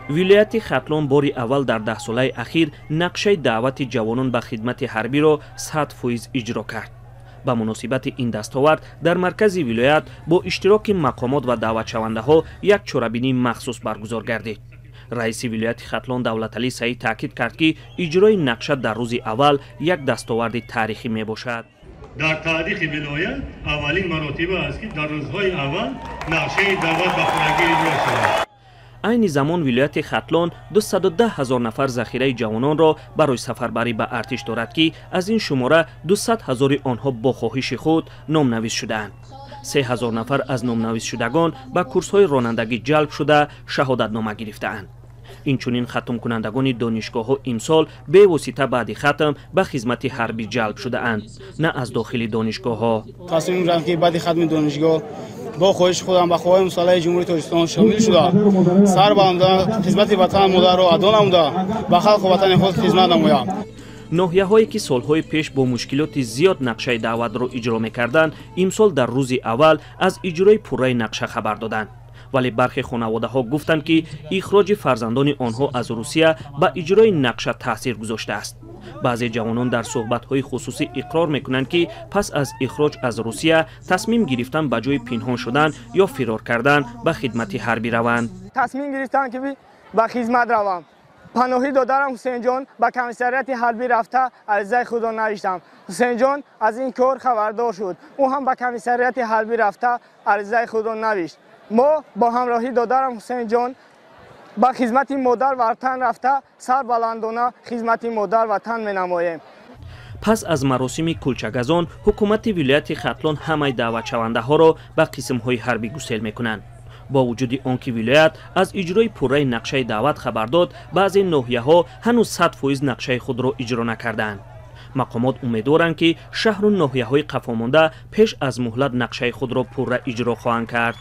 Вилояти Хатлон бори аввал дар 10 солаи ахир нақшаи даъвати ҷавонон ба хидмати ҳарбиро 100% иҷро кард. Ба муносибати ин дастовард дар маркази вилоят бо иштироки мақомот ва даъватшавандаҳо як чорабинии махсус баргузор гардид. Раиси вилояти Хатлон Давлаталӣ Саид таъкид кард, ки иҷрои нақша дар рӯзи аввал як дастоварди таърихӣ мебошад. Дар таърихи вилоят аввалин маротиба аст, ки дар рӯзҳои аввал нақшаи даъват ба пуррагӣ иҷро шавад. Айни замон вилояти Хатлон 210 ҳазор нафар захираи ҷавононро барои сафарбарӣ ба артиш дорад, ки аз ин шумора 200 ҳазори онҳо бо хоҳиши худ номнавис шудаанд. 3 ҳазор нафар аз номнависшудагон ба курсҳои ронандагӣ ҷалб шуда, шаҳодатнома гирифтаанд. Инчунин хатмкунандагони донишгоҳҳо имсол бевосита баъди хатм ба хизмати ҳарбӣ ҷалб шудаанд, на аз дохили донишгоҳҳо. Тасмим гирифтам, ки баъди хатми донишгоҳ бо хоҳиши худам ба Қувваҳои мусаллаҳи Ҷумҳурии Тоҷикистон шомил шуда, сар баланда хизмати ватан модарро адо намуда, ба халқу ватани худ хизмат намоям. Ноҳияҳое, ки солҳои пеш бо мушкилоти зиёд нақшаи даъватро иҷро мекарданд, имсол дар рӯзи аввал аз иҷрои пурраи нақша хабар доданд. Вале бархе хонаводаҳо гуфтанд, ки ихроҷи фарзандони онҳо аз Русия ба иҷрои нақша таъсир гузоштааст. Баъзе ҷавонон дар суҳбатҳои хусусӣ иқрор мекунанд, ки пас аз ихроҷ аз Русия тасмим гирифтан ба ҷои пинҳон шудан ё фирор кардан ба хидмати ҳарбӣ раванд. Тасмим гирифтам, ки ба хизмат равам. Паноҳи додарам Ҳусейнҷон ба комиссариати ҳарбӣ рафта, аризаи худро навиштам. Ҳусейнҷон аз ин кор хабардор шуд. Ӯ ҳам ба комиссариати ҳарбӣ рафта, аризаи худро навишт. Мо бо ҳамроҳи додарам Ҳусейнҷон ба хизмати модар ватан рафта, сарбаландона хизмати модар ватан менамоем. Пас аз маросими кулчагазон ҳукумати вилояти Хатлон ҳамаи даъватшавандаҳоро ба қисмҳои ҳарбӣ гусел мекунанд. Бо вуҷуди он ки вилоят аз иҷрои пурраи нақшаи даъват хабар дод, баъзе ноҳияҳо ҳанӯз 100% нақшаи худро иҷро накардаанд. Мақомот умедворанд, ки шаҳру ноҳияҳои қафомонда пеш аз муҳлат нақшаи худро пурра иҷро хоҳанд кард.